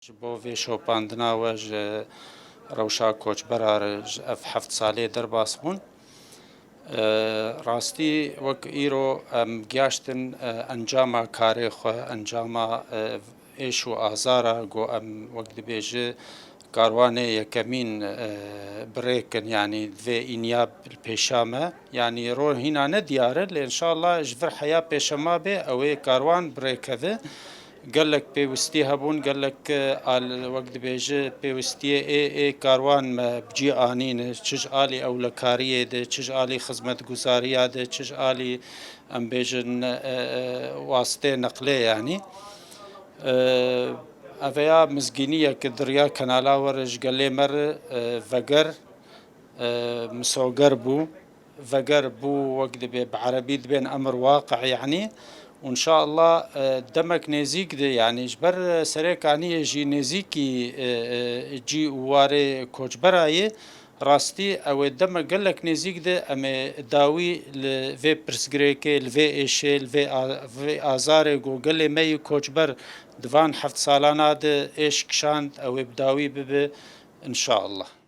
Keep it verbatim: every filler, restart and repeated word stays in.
Ji bo vê şopandina we ji rewşa koçbera re ji ev heft salê derbas bûn. E, rastî wek îro em giyaştin, e, encama karê xwe, encama, e, êş û azara ku em wek dibêje karwanê yekemîn, e, bi rê kin, yanî vê îniya li pêşa me. Yanî rol hîna ne diyar e, lê înşallah ji vir heya pêşema bê ew ê karwan bi rê keve. Gelek pêwistî hebûn, gelek, e, al-, wek dibêje pêwistiyê ê, ê karwan me bi cî anîne, çi ji alî ewlekariyê de, çi ji alî xizmetguzariya de, çi ji alî, em bêjin, e, e, wastê neqlê yanî. E, eveya mizgîniyeke di riya kenala we re ji gelê me re, e, veger, e, misoger bû. Veger bû, wek dibê bi erebî dibên emir waqi, yanî. Û înşallah, e, demek nêzîk de, yanî ji ber serêkaniyê jî nêzîkî, e, e, cî û warê koçbera ye, rastî ew ê demek gelek nêzîk de em ê dawî li vê pirsgirêkê, li vê êşê, li vê a-, vê azarê ku gelê me yî koçber di van heft salana de êş kişand, ew ê bi dawî bibe, înşallah.